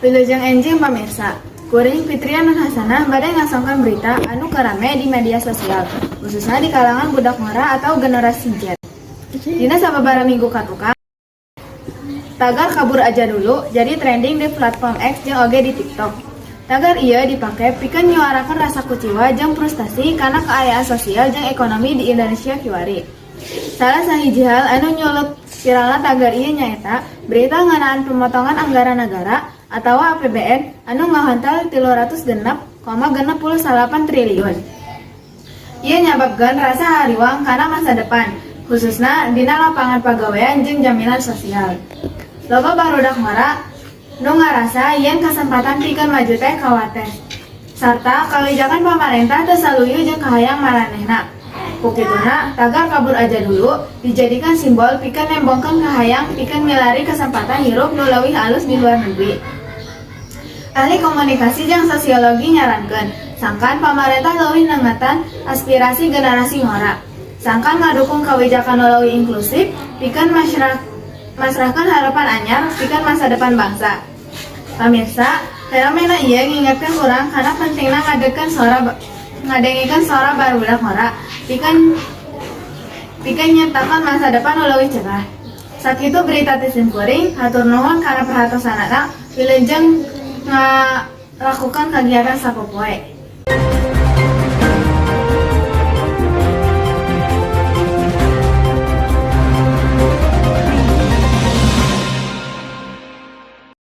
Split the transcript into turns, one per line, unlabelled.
Wilujeng enjing, pamirsa. Kuring Fitria Nur Hasanah bade ngasongkeun berita anu rame di media sosial, khususnya di kalangan budak ngora atau generasi Z. Dina sababaraha minggu katukang, tagar "kabur aja dulu" jadi trending di platform X jeung oge di TikTok. Tagar ieu dipake pikeun nyuarakeun rasa kuciwa jeung frustasi kana kaayaan sosial jeung ekonomi di Indonesia kiwari. Salah sahiji hal anu nyulut viralna tagar ieu nyaeta berita ngeunaan pemotongan anggaran negara atau APBN anu ngahontal 306,69 triliun. Ieu nyababkeun rasa hariwang kana masa depan, khususna dina lapangan pagawean jeung jaminan sosial. Loba barudak ngora nu ngarasa yen kesempatan pikeun maju teh kawates, sarta kawijakan pamarentah teu saluyu jeung kahayang maranehna. Ku kituna, tagar "kabur aja dulu" dijadikan simbol pikeun nembongkeun kahayang pikeun milari kesempatan hirup nu leuwih alus di luar negeri. Ahli komunikasi jeung sosiologi nyarankeun sangkan pamarentah leuwih nengetan aspirasi generasi ngora, sangkan ngadukung kawijakan nu leuwih inklusif pikeun masrahkeun harapan anyar pikeun masa depan bangsa. Pamirsa, fenomena ieu ngingetkeun urang kana pentingna ngadengekeun sora barudak ngora pikeun pikeun nyiptakeun masa depan nu leuwih cerah. Sakitu berita ti simkuring, hatur nuhun kana perhatosanana, wilujeng ngalakukan kegiatan sapopoe.